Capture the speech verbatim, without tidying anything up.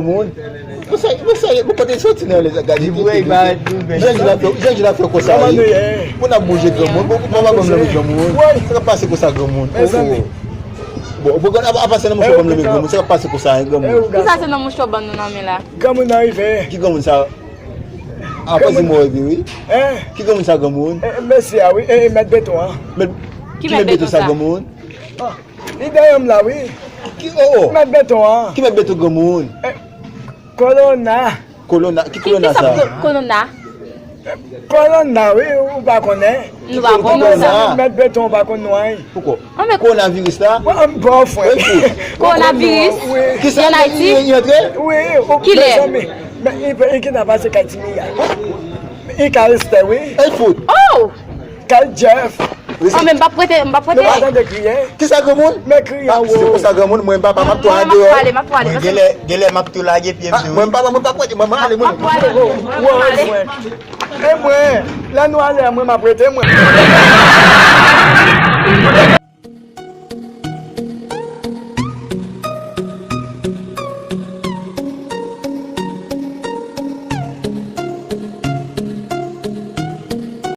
Moun. Pou sa, pou sa, pou kote soti nan lè gade. Jan Jil ap fè, jan Jil ap fè konsa. Pou n ap bouje granmoun, pou pa ban m leve granmoun. Sa k ap pase konsa granmoun? Bon, pou granmoun ap pase nan mouchwa ban m leve granmoun. Sa k ap pase konsa granmoun? Kisa se nan mouchwa ban nou nan men la? Granmoun nan rive. Ki granmoun sa? Apre se mwen epi wi. Ki granmoun sa granmoun? Mesye a wi, e mèt beton an. Ki mèt beton sa granmoun? Li dèyè m la wi. Ki oh oh. Mèt beton an. Ki mèt beton granmoun? Kolona. Kolona, ki kolona sa? Kolona. Kolona wi, ou pa konnen? Nou pa konnen sa. Mèt beton ou pa konn nou anyen. Poukò? Kowonaviris la? Mwen m pa frè. Kowonaviris? Ki sa? Li antre? Wi. Kilè? Men i ki nan pase kay ti miya. I ka reste wi. El fout. Oh! Kay Jeff. An men m p ap prete, m p ap prete. Nou pa tande kriye? Kisa granmoun? Men kriye an wo. Se konsa granmoun, mwen papa m ap tou an deyò. Mwen genlè, genlè m ap tou lage pye m tou. Mwen papa mwen pa prete, mwen ale mwen. M ap tou ale. Wo, mwen. E mwen, lè nou ale mwen m ap rete mwen.